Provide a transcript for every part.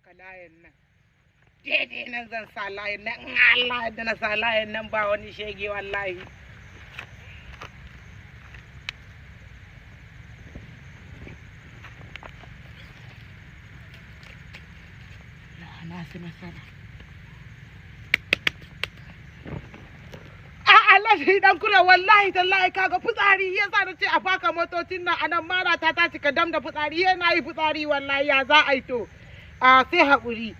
Saka layin nan. Daidai nan zan sa layin nan. In Allah yadda na sa layin nan ba wani shege wallahi. Na su nasara. A'a dan kula wallahi tallahi kaga fitsari yasa na ce a faka motocin nan anan mara ta ta cika dam da fitsari yana yi fitsari wallahi ya za a yi to a sai haƙuri.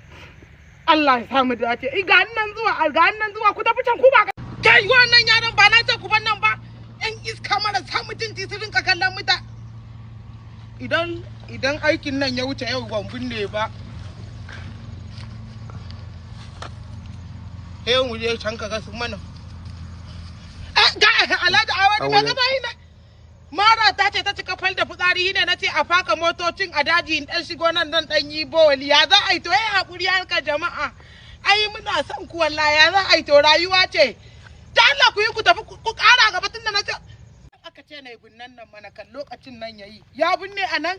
Allah ya samu dace. Ga nan zuwa, ga nan zuwa, ku tafi can ku ba kai wannan yaron ba na ce ku ban nan ba. Yan iska marasa mutunci su rinka kallon muta. Idan aikin nan ya wuce yau ban binne ba. Sai mu je can ka ga su mana. Ga Alhaji Awadu ka ga bai na. Mara ta ce ta cika fal da fitsari ne na ce a faka motocin a daji in dan shigo nan dan dan yi bowali ya za a yi to eh hakuri harkar jama'a. Ai muna son ku wallahi ya za a yi to rayuwa ce. Ta Allah ku yi ku tafi ku kara gaba tunda na ce aka ce na yi binnan nan mana kan lokacin nan yayi. Ya binne a nan?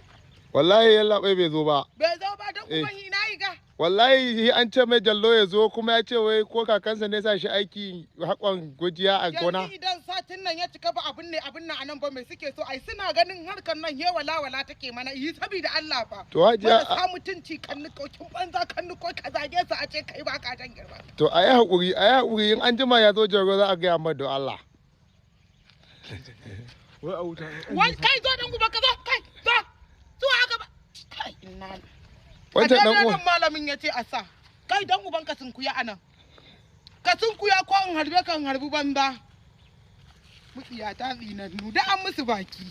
Wallahi yalla bai zo ba. Bai zo ba don kuma ina yi ga. Wallahi an ce mai Jallo ya zo kuma ya ce wai ko kakansa ne sa shi aiki hakon gujiya a gona. Yanzu idan satin nan ya cika ba abin ne abin nan anan ba mai suke so ai suna ganin harkar nan he wala wala take mana yi saboda Allah fa. To hajiya sa mutunci kan nikokin banza kan niko ka zage su a ce kai ba ka jan girma. To ayi hakuri ayi hakuri in an jima ya zo Jallo za a gaya mai don Allah. Wai a wuta. Wai kai zo dan uba ka zo kai zo. Zuwa haka ba. Kai inna Wancan dan uwan malamin ya ce a sa. Kai dan uban ka sunkuya anan. Ka sunkuya ko in harbe ka in harbi banza. Mutsiya ta tsinannu da an musu baki.